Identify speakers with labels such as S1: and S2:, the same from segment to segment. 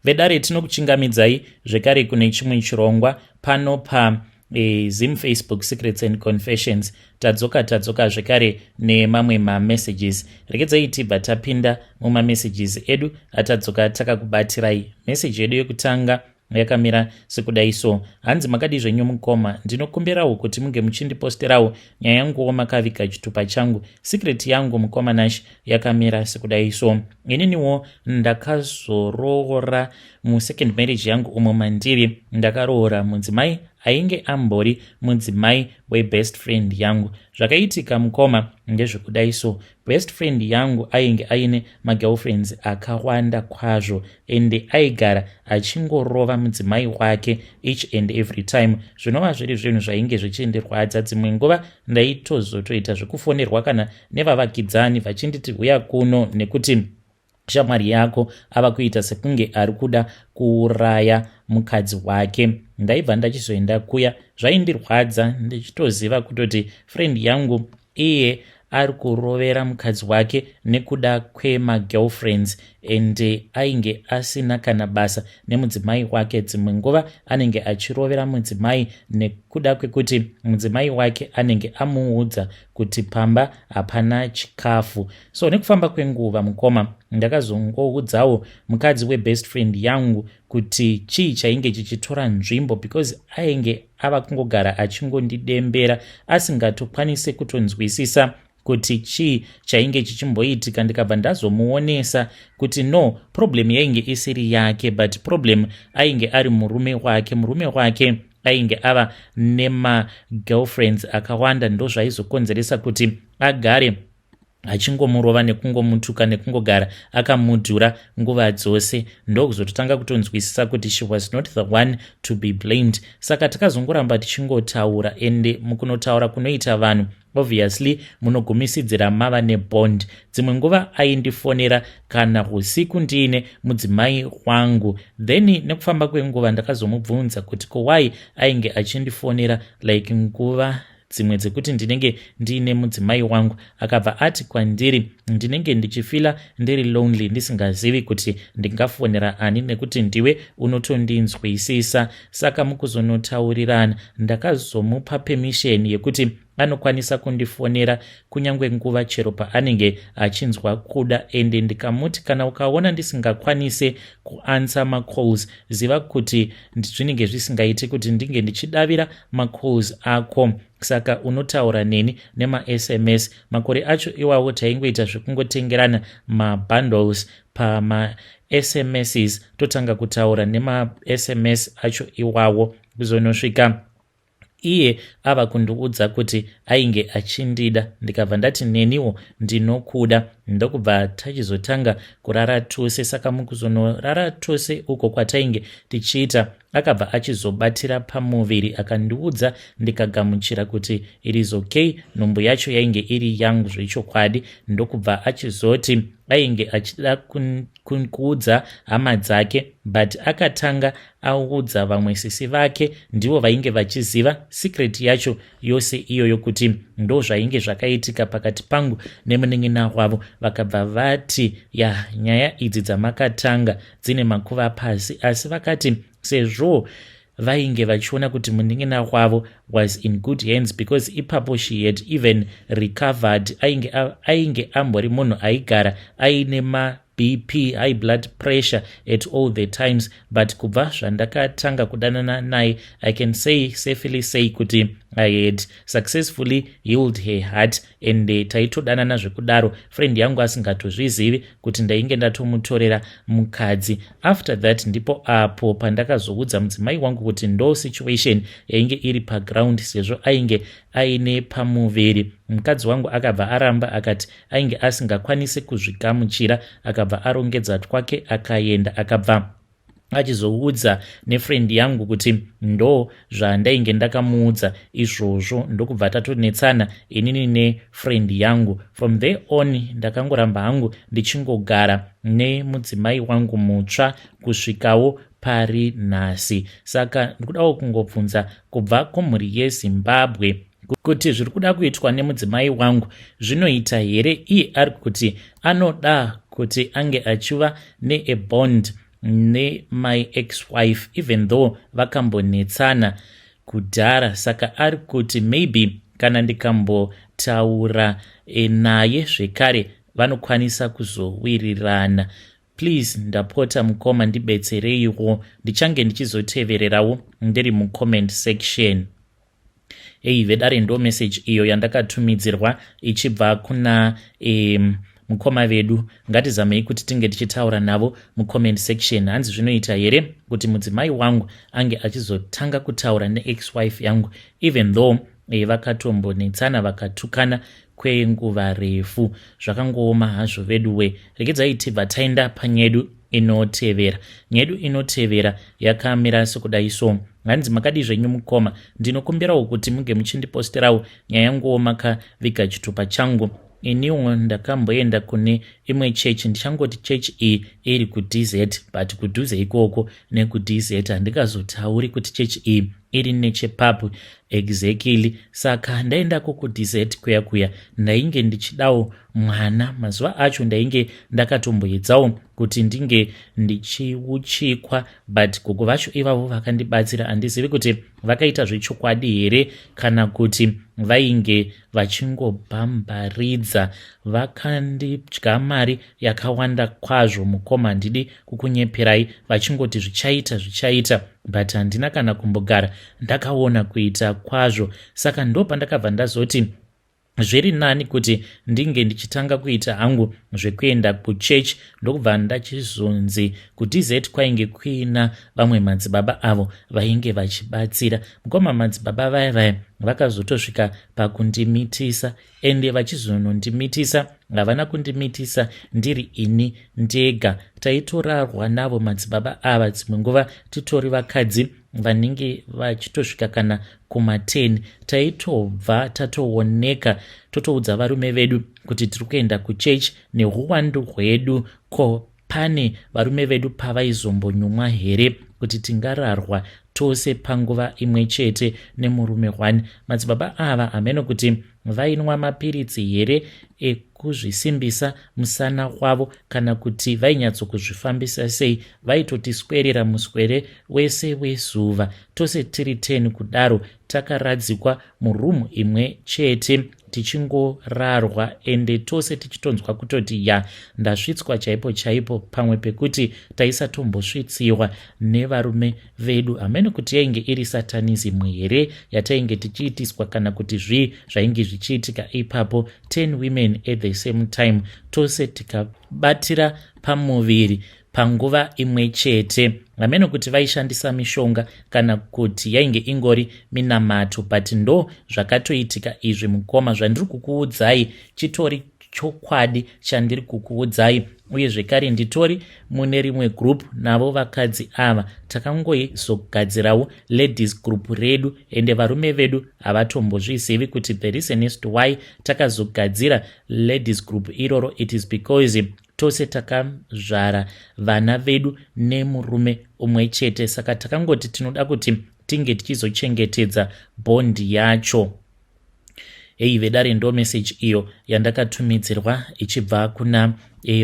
S1: Vedare, tinokuchingamidzai zvekare kune chimwe chirongwa pano pa Zim Facebook Secrets and Confessions. Tadzoka, tadzoka zvekare nemamwe mamessages. Regedzai tibva tapinda mumamessages edu atadzoka takakubatirai. Meseji yedu yekutanga yakamira sekudai so. Hanzi, "Makadi zvenyu mukoma? Ndinokumbirawo kuti munge muchindiposterawo nyaya yanguwo makaviga chitupa changu. Secret yangu, mukoma Nash, yakamira sekudai so. Ininiwo ndakazoroora musecond marriage yangu, umo mandiri ndakaroora mudzimai ainge ambori mudzimai webest friend yangu. Zvakaitika, mukoma, ndezvekudai so. Best friend yangu ainge aine magirlfriends akawanda kwazvo, ende aigara achingorova mudzimai wake each and every time, zvinova zviri zvinhu zvainge zvichindirwadza. Dzimwe nguva ndaitozotoita zvekufonerwa kana nevavakidzani vachinditi, 'Huya kuno nekuti shamwari yako ava kuita sekunge ari kuda kuuraya mukadzi wake.' Ndaibva ndachizoenda kuya. Zvaindirwadza ndichitoziva kutoti friend yangu iye ari kurovera mukadzi wake nekuda kwemagirlfriends, ende ainge asina kana basa nemudzimai wake. Dzimwe nguva anenge achirovera mudzimai nekuda kwekuti mudzimai wake anenge amuudza kuti pamba hapana chikafu. So nekufamba kwenguva, mukoma, ndakazongoudzawo mukadzi webest friend yangu kuti chii chainge chichitora nzvimbo, because ainge ava kungogara achingondidembera asingatokwanisi kutonzwisisa kuti chii chainge chichimboitika. Ndikabva ndazomuonesa kuti no, problem yainge isiri yake, but problem ainge ari murume wake. Murume wake ainge ava nemagirlfriends akawanda, ndo zvaizokonzeresa kuti agare achingomurova nekungomutuka nekungogara akamudhura nguva dzose. Ndokuzototanga kutonzwisisa kuti she was not the one to be blamed. Saka takazongoramba tichingotaura, ende mukunotaura kunoita vanhu, obviously munogumisidzira mava nebond. Dzimwe nguva aindifonera kana usiku ndiine mudzimai wangu. Then nekufamba kwenguva ndakazomubvunza kuti ko why ainge achindifonera like nguva dzimwe dzekuti ndinenge ndiine mudzimai wangu. Akabva ati kwandiri, 'Ndinenge ndichifeela ndiri lonely, ndisingazivi kuti ndingafonera ani, nekuti ndiwe unotondinzwisisa.' Saka mukuzonotaurirana ndakazomupa permission yekuti anokwanisa kundifonera kunyange nguva chero paanenge achinzwa kuda, ende ndikamuti kana ukaona ndisingakwanise kuanswer macalls, ziva kuti zvinenge zvisingaiti kuti ndinge ndichidavira macalls ako, saka unotaura neni nemaSMS. Makore acho iwawo taingoita zvekungotengerana mabundles pamaSMSs, totanga kutaura nemaSMS acho iwawo, kuzonosvika iye ava kundiudza kuti ainge achindida. Ndikabva ndati neniwo ndinokuda, ndokubva tachizotanga kurara tose. Saka mukuzonorara tose uko kwatainge tichiita, akabva achizobatira pamuviri, akandiudza, ndikagamuchira kuti it is okay, nhumbu yacho yainge iri yangu zvechokwadi. Ndokubva achizoti ainge achida kuudza hama dzake, but akatanga audza vamwe sisi vake, ndivo vainge vachiziva secret yacho yose iyoyo, kuti ndo zvainge zvakaitika pakati pangu nemunin'ina wavo. Vakabva vati, 'Ya, nyaya idzi dzamakatanga dzine makuva pasi.' Asi vakati sezvo vainge vachiona kuti munin'ina wavo was in good hands, because ipapo she had even recovered, ainge ambori munhu aigara aine maBP, high blood pressure at all the times, but kubva zvandakatanga kudanana naye, I can say, safely say kuti I had successfully healed her heart." And taitodanana zvekudaro, friend yangu asingatozvizivi kuti ndainge ndatomutorera mukadzi. After that ndipo apo pandakazoudza mudzimai wangu kuti ndo situation yainge iri paground, sezvo ainge aine pamuviri. Mukadzi wangu akabva aramba, akati ainge asingakwanisi kuzvigamuchira, akabva arongedza twake akaenda. Akabva achizoudza nefriend yangu kuti ndo zvandainge ndakamuudza izvozvo, ndokubva tatonetsana inini nefriend yangu. From there on ndakangoramba hangu ndichingogara nemudzimai wangu mutsva kusvikawo pari nhasi. Saka ndikudawo kungobvunza kubva kumhuri yeZimbabwe kuti zviri kuda kuitwa nemudzimai wangu zvinoita here? Iye ari kuti anoda kuti ange achiva neabond. nemy ex wife, even though vakambonetsana kudhara. Saka ari kuti maybe kana ndikambotaura naye zvekare, vanokwanisa kuzowirirana. Please, ndapota mukoma, ndibetsereiwo. Ndichange ndichizotevererawo ndiri mucomment section. Ei vedare, ndo message iyo yandakatumidzirwa ichibva kuna mukoma vedu. Ngatizamei kuti tinge tichitaura navo mucomment section. Hanzi, zvinoita here kuti mudzimai wangu ange achizotanga kutaura neex wife yangu, even though vakatombonetsana, vakatukana kwenguva refu? Zvakangooma hazvo vedu we. Regedzai tibva taenda panyedu inotevera. Nyedu inotevera yakamira sekudai so. Hanzi, makadi zvenyu mukoma? Ndinokumbirawo kuti munge muchindiposterawo nyaya yanguwo makaviga chitupa changu. Iniwo ndakamboenda kune imwe chechi. Ndichangoti chechi iyi iri kuDZ, but kudhuze ikoko nekuDZ, handingazotauri kuti chechi iyi iri nechepapu exactly. Saka ndaendako kuDZ kuya kuya, ndainge ndichidawo mwana. Mazuva acho ndainge ndakatomboedzawo kuti ndinge ndichiuchikwa, but gogo vacho ivavo vakandibatsira, handizivi kuti vakaita zvechokwadi here kana kuti vainge vachingobhambaridza. Vakandidya mari yakawanda kwazvo mukoma, handidi kukunyeperai, vachingoti zvichaita, zvichaita, but handina kana kumbogara ndakaona kuita kwazvo. Saka ndo pandakabva ndazoti zviri nani kuti ndinge ndichitanga kuita hangu zvekuenda kuchechi. Ndokubva ndachizonzi kuDZ kwainge kuina vamwe madzibaba avo vainge vachibatsira. Mukoma, madzibaba vaya vaya vakazotosvika pakundimitisa, ende vachizonondimitisa, havana kundimitisa ndiri ini ndega. Taitorarwa navo madzibaba ava, dzimwe nguva titori vakadzi vanenge vachitosvika kana kuma10. Taitobva tatooneka, totoudza varume vedu kuti tiri kuenda kuchechi neuwandu hwedu. Ko pane varume vedu pavaizombonyumwa here kuti tingararwa tose panguva imwe chete nemurume 1? Madzibaba ava, hameno kuti vainwa mapiritsi here ekuzvisimbisa musana wavo kana kuti vainyatsokuzvifambisa sei, vaitotiswerera muswere wese wezuva tose tiri 10 kudaro, takaradzikwa murumu imwe chete, tichingorarwa, ende tose tichitonzwa kutoti ya, ndasvitswa chaipo chaipo, pamwe pekuti taisatombosvitsiwa nevarume vedu. Hamene kuti yainge iri satanism here yatainge tichiitiswa kana kuti zvii zvainge zvichiitika ipapo. 10 women at the same time, tose tikabatira pamuviri panguva imwe chete. Hamene kuti vaishandisa mishonga kana kuti yainge ingori minamato, but ndo zvakatoitika izvi mukoma. Zvandiri kukuudzai chitori chokwadi chandiri kukuudzai. Uye zvekare nditori mune rimwe group navo vakadzi ava. Takangozogadzirawo ladies group redu, ende varume vedu havatombozvizivi kuti the reason is to why takazogadzira ladies group iroro, it is because tose takazvara vana vedu nemurume umwe chete. Saka takangoti tinoda kuti tinge tichizochengetedza bond yacho. Hei vedare, ndo message iyo yandakatumidzirwa ichibva kuna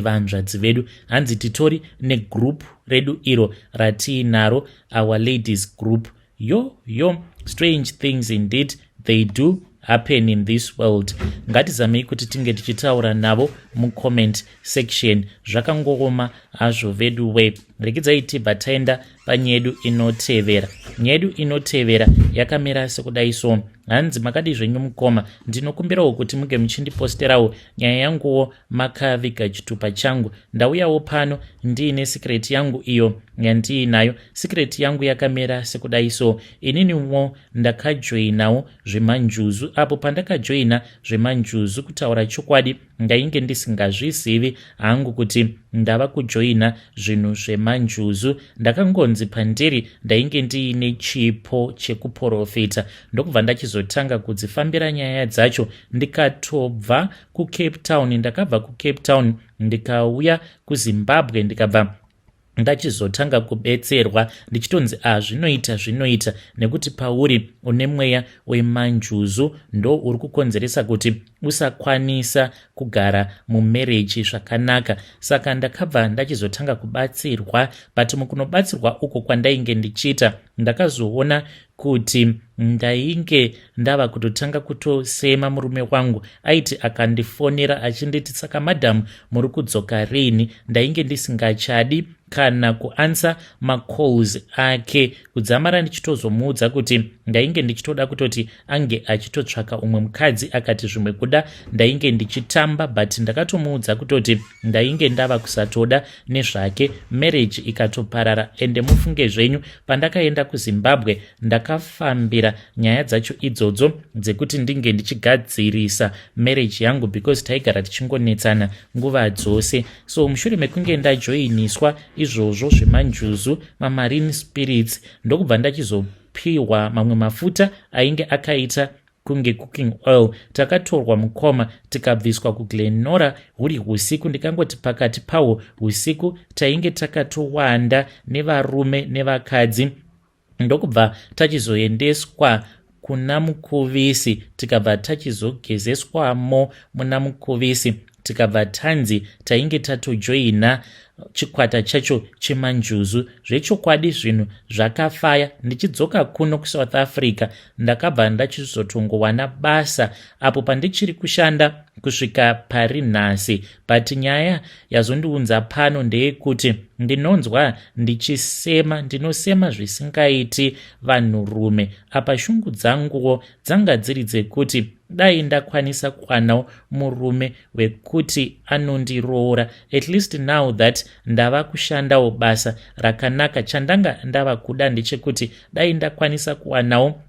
S1: vanzvadzi vedu. Hanzi titori negroup redu iro ratiinaro, our ladies group. Yo yo, strange things indeed, they do happen in this world. Ngatizamei kuti tinge tichitaura navo mucomment section. Zvakangooma hazvo vedu we. Rekidzai tibva taenda panyedu inotevera. Nyedu inotevera yakamira sekudai so. Hanzi, makadi zvenyu mukoma? Ndinokumbirawo kuti munge muchindiposterawo nyaya yanguwo makaviga chitupa changu. Ndauyawo pano ndiine secret yangu iyo yandiinayo. Secret yangu yakamira sekudai so. Ininiwo ndakajoinawo zvemanjuzu. Apo pandakajoina zvemanjuzu, kutaura chokwadi, ndainge ndisingazvizivi hangu kuti ndava kujoina zvinhu zvemanjuzu. Ndakangonzi pandiri ndainge ndiine chipo chekuprofita, ndokubva ndachizotanga kudzifambira nyaya dzacho. Ndikatobva kuCape Town, ndakabva kuCape Town ndikauya kuZimbabwe, ndikabva Ndachizotanga kubetserwa ndichitonzi, "A, zvinoita, zvinoita nekuti pauri une mweya wemanjuzu, ndo uri kukonzeresa kuti usakwanisa kugara mumarriage zvakanaka." Saka ndakabva ndachizotanga kubatsirwa, but mukunobatsirwa uko kwandainge ndichiita, ndakazoona kuti ndainge ndava kutotanga kutosema murume wangu. Aiti akandifonera achinditi, "Saka madhamu, muri kudzoka rini?" ndainge ndisingachadi kana kuanswer macalls ake, kudzamara ndichitozomuudza kuti ndainge ndichitoda kutoti ange achitotsvaka umwe mukadzi. Akati zvimwe kuda ndainge ndichitamba, but ndakatomuudza kutoti ndainge ndava kusatoda nezvake. Marriage ikatoparara. Ende mufunge zvenyu, pandakaenda kuZimbabwe, ndakafambira nyaya dzacho idzodzo dzekuti ndinge ndichigadzirisa marriage yangu, because taigara tichingonetsana nguva dzose. So mushure mekunge ndajoiniswa izvozvo zvemanjuzu, mamarine spirits, ndokubva ndachizopiwa mamwe mafuta ainge akaita kunge cooking oil. Takatorwa, mukoma, tikabviswa kuGlen Norah huri usiku. Ndikangoti pakati pahwo usiku, tainge takatowanda nevarume nevakadzi, ndokubva tachizoendeswa kuna Mukuvisi, tikabva tachizogezeswamo muna Mukuvisi, tikabva tanzi tainge tatojoina chikwata chacho chemanjuzu. Zvechokwadi zvinhu zvakafaya. Ndichidzoka kuno kuSouth Africa, ndakabva ndachizotongowana basa apo pandichiri kushanda kusvika pari nhasi. But nyaya yazondiunza pano ndeyekuti ndinonzwa ndichisema, ndinosema zvisingaiti vanhurume. Apa shungu dzanguwo dzanga dziri dzekuti dai ndakwanisa kuwanawo murume wekuti anondiroora. At least now that ndava kushandawo basa rakanaka, chandanga ndava kuda ndechekuti dai ndakwanisa kuwanawo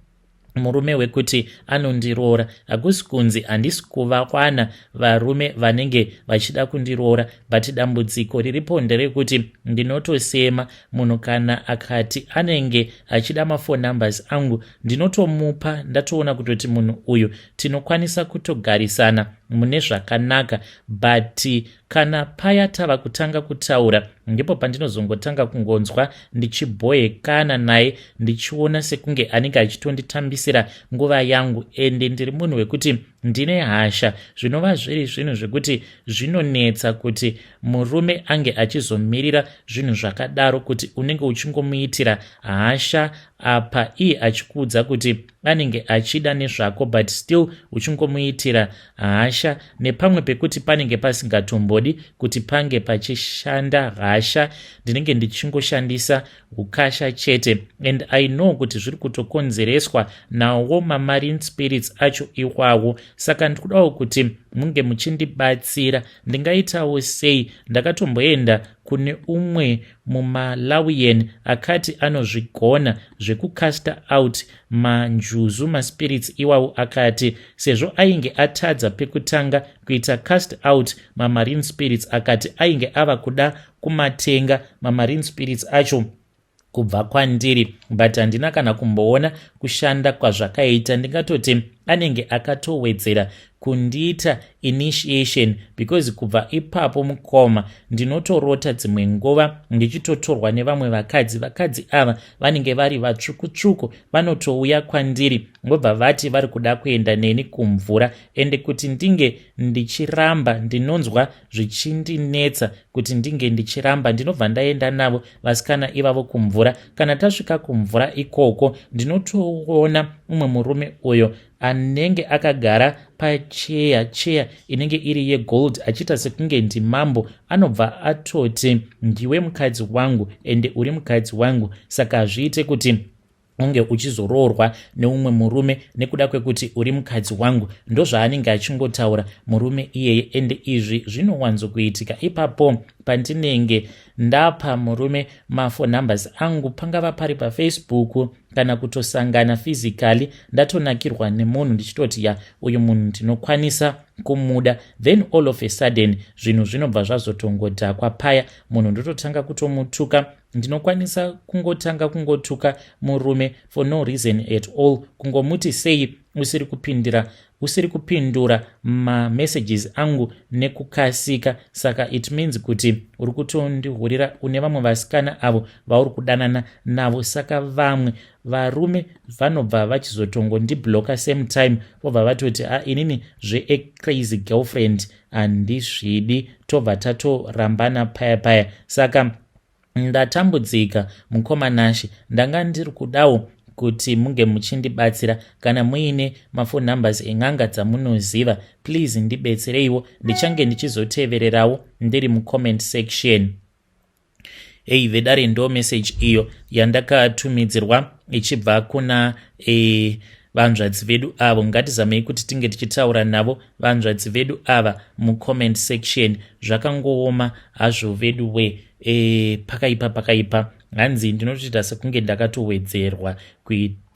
S1: murume wekuti anondiroora. Hakusi kunzi handisi kuvawana varume vanenge vachida kundiroora, but dambudziko riripo nderekuti ndinotosema munhu. Kana akati anenge achida maphone numbers angu, ndinotomupa ndatoona kutoti munhu uyu tinokwanisa kutogarisana mune zvakanaka. But kana paya tava kutanga kutaura, ndipo pandinozongotanga kungonzwa ndichibhoekana naye, ndichiona sekunge anenge achitonditambisira nguva yangu. Ende ndiri munhu wekuti ndine hasha, zvinova zviri zvinhu zvekuti zvinonetsa kuti murume ange achizomirira zvinhu zvakadaro, kuti unenge uchingomuitira hasha apa iye achikuudza kuti anenge achida nezvako, but still uchingomuitira hasha. Nepamwe pekuti panenge pasingatombodi kuti pange pachishanda hasha, ndinenge ndichingoshandisa ukasha chete. And I know kuti zviri kutokonzereswa nawo mamarine spirits acho iwawo. Saka ndikudawo kuti munge muchindibatsira. Ndingaitawo sei? Ndakatomboenda kune umwe muMalawian akati anozvigona zvekucasta out manjuzu, maspirits iwawo. Akati sezvo ainge atadza pekutanga kuita cast out mamarine spirits, akati ainge ava kuda kumatenga mamarine spirits acho kubva kwandiri, but handina kana kumboona kushanda kwazvakaita. Ndingatoti anenge akatowedzera kundiita initiation, because kubva ipapo, mukoma, ndinotorota dzimwe nguva ndichitotorwa nevamwe vakadzi. Vakadzi ava vanenge vari vatsvuku-tsvuku, vanotouya kwandiri vobva vati vari kuda kuenda neni kumvura. Ende kuti ndinge ndichiramba, ndinonzwa zvichindinetsa kuti ndinge ndichiramba. Ndinobva ndaenda navo vasikana ivavo kumvura. Kana tasvika kumvura ikoko, ndinotoona umwe murume uyo anenge akagara pacheya, cheya inenge iri yegold, achiita sekunge ndimambo. Anobva atoti, "Ndiwe mukadzi wangu, ende uri mukadzi wangu, saka hazviite kuti unge uchizoroorwa neumwe murume nekuda kwekuti uri mukadzi wangu." Ndozvaanenge achingotaura murume iyeye. Ende izvi zvinowanzokuitika ipapo pandinenge ndapa murume maphone numbers angu, pangava pari paFacebook kana kutosangana physically. Ndatonakirwa nemunhu, ndichitoti, "Ya, uyu munhu ndinokwanisa kumuda." Then all of a sudden zvinhu zvinobva zvazotongodhakwa paya, munhu ndototanga kutomutuka. Ndinokwanisa kungotanga kungotuka murume for no reason at all, kungomuti sei Usiri kupindira, usiri kupindura mamessages angu nekukasika, saka it means kuti uri kutondihurira, une vamwe vasikana avo vauri kudanana navo. Saka vamwe varume vanobva vachizotongondiblocka same time, vobva vatoti, "A, inini zvecrazy girlfriend handizvidi." Tobva tatorambana paya paya. Saka ndatambudzika, mukoma Nashe. Ndanga ndiri kudawo kuti munge muchindibatsira. Kana muine maphone numbers en'anga dzamunoziva, please ndibetsereiwo. Ndichange ndichizotevererawo ndiri mucomment section. Ei vedare, ndo message iyo yandakatumidzirwa ichibva kuna vanzvadzi vedu avo. Ngatizamei kuti tinge tichitaura navo vanzvadzi vedu ava mucomment section. Zvakangooma hazvo vedu we. Pakaipa, pakaipa. Hanzi ndinotoita sekunge ndakatowedzerwa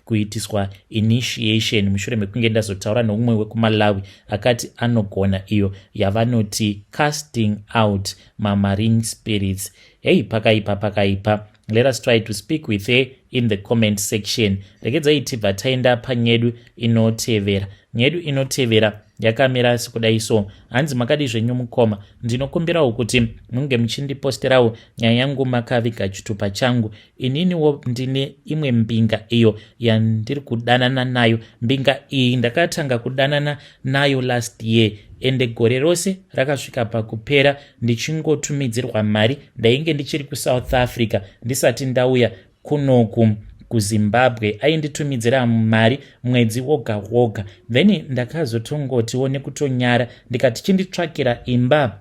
S1: kuitiswa initiation mushure mekunge ndazotaura neumwe wekuMalawi akati anogona iyo yavanoti casting out mamarine spirits. Hei, pakaipa, pakaipa. Let us try to speak with her in the comment section. Regedzai tibva taenda panyedu inotevera. Nyedu inotevera yakamira sekudai so. Hanzi, "Makadi zvenyu mukoma? Ndinokumbirawo kuti munge muchindiposterawo nyaya yangu makaviga chitupa changu. Ininiwo ndine imwe mbinga iyo yandiri kudanana nayo. Mbinga iyi ndakatanga kudanana nayo last year, ende gore rose rakasvika pakupera ndichingotumidzirwa mari. Ndainge ndichiri kuSouth Africa ndisati ndauya kunoku kuZimbabwe. Ainditumidzira mari mwedzi woga woga. Then ndakazotongotiwo nekutonyara ndikati chinditsvakira imba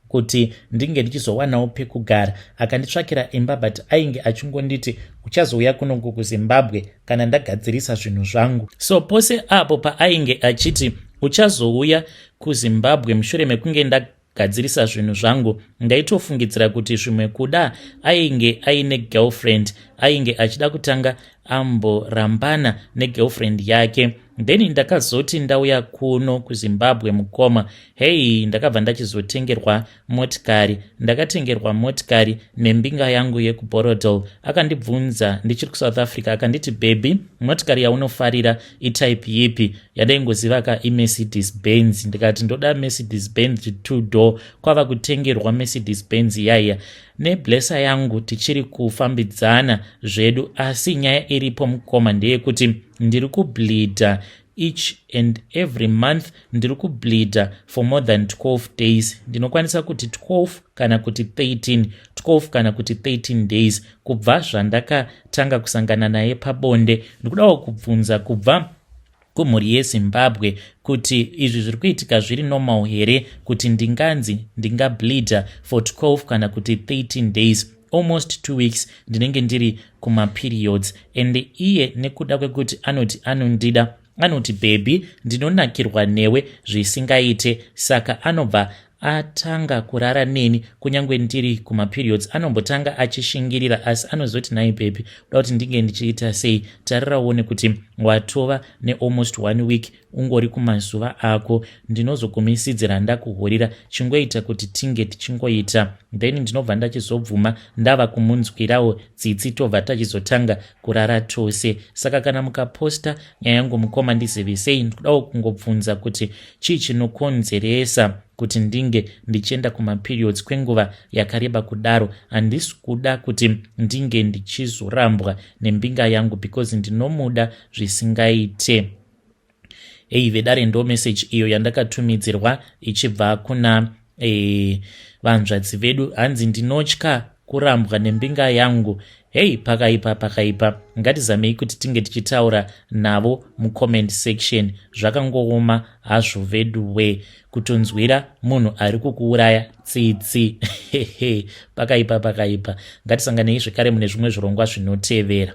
S1: kuti ndinge ndichizowanawo pekugara. Akanditsvakira imba, but ainge achingonditi uchazouya kunoku kuZimbabwe kana ndagadzirisa zvinhu zvangu. So pose apo paainge achiti uchazouya kuZimbabwe mushure mekunge ndagadzirisa zvinhu zvangu, ndaitofungidzira kuti zvimwe kuda ainge aine girlfriend, ainge achida kutanga amborambana negirlfriend yake. Then ndakazoti ndauya kuno kuZimbabwe, mukoma, hei, ndakabva ndachizotengerwa motikari. Ndakatengerwa motikari nembinga yangu yekuBorrowdale. Akandibvunza ndichiri kuSouth Africa, akanditi, 'Baby, motikari yaunofarira itype yipi?' Yandaingoziva ka iMercedes Benz. Ndikati ndoda Mercedes Benz two door. Kwava kutengerwa Mercedes Benz yaiya neblesser yangu. Tichiri kufambidzana zvedu, asi nyaya iripo, mukoma, ndeyekuti ndiri kubleeda each and every month. Ndiri kubleeda for more than 12 days. Ndinokwanisa kuti 12 kana kuti 13, 12 kana kuti 13 days kubva zvandakatanga kusangana naye pabonde. Ndikudawo kubvunza kubva kumhuri yeZimbabwe kuti izvi zviri kuitika zviri normal here, kuti ndinganzi ndingableeda for 12 kana kuti 13 days, almost 2 weeks ndinenge ndiri kumaperiods? And iye nekuda kwekuti anoti anondida, anoti, 'Baby, ndinonakirwa newe zvisingaite,' saka anobva atanga kurara neni kunyange ndiri kumaperiods. Anombotanga achishingirira, asi anozoti, 'Nhai baby, uda kuti ndinge ndichiita sei? Tarira uone kuti watova nealmost one week ungori kumazuva ako. Ndinozogumisidzira ndakuhurira. Chingoita kuti tinge tichingoita.' Then ndinobva ndachizobvuma, ndava kumunzwirawo tsitsi, tobva tachizotanga kurara tose. Saka kana mukaposta nyaya yangu, mukoma, ndizivisei. Ndikudawo kungobvunza kuti chii chinokonzeresa kuti ndinge ndichienda kumaperiods kwenguva yakareba kudaro? Handisi kuda kuti ndinge ndichizorambwa nembinga yangu because ndinomuda zvisingaite." Ei vedare, ndo message iyo yandakatumidzirwa ichibva kuna vanzvadzi vedu. Hanzi, "Ndinotya kurambwa nembinga yangu." Hei, pakaipa, pakaipa. Ngatizamei kuti tinge tichitaura navo mucomment section. Zvakangooma hazvo vedu we, kutonzwira munhu ari kukuuraya tsitsi. Pakaipa, pakaipa. Ngatisanganei zvekare mune zvimwe zvirongwa zvinotevera.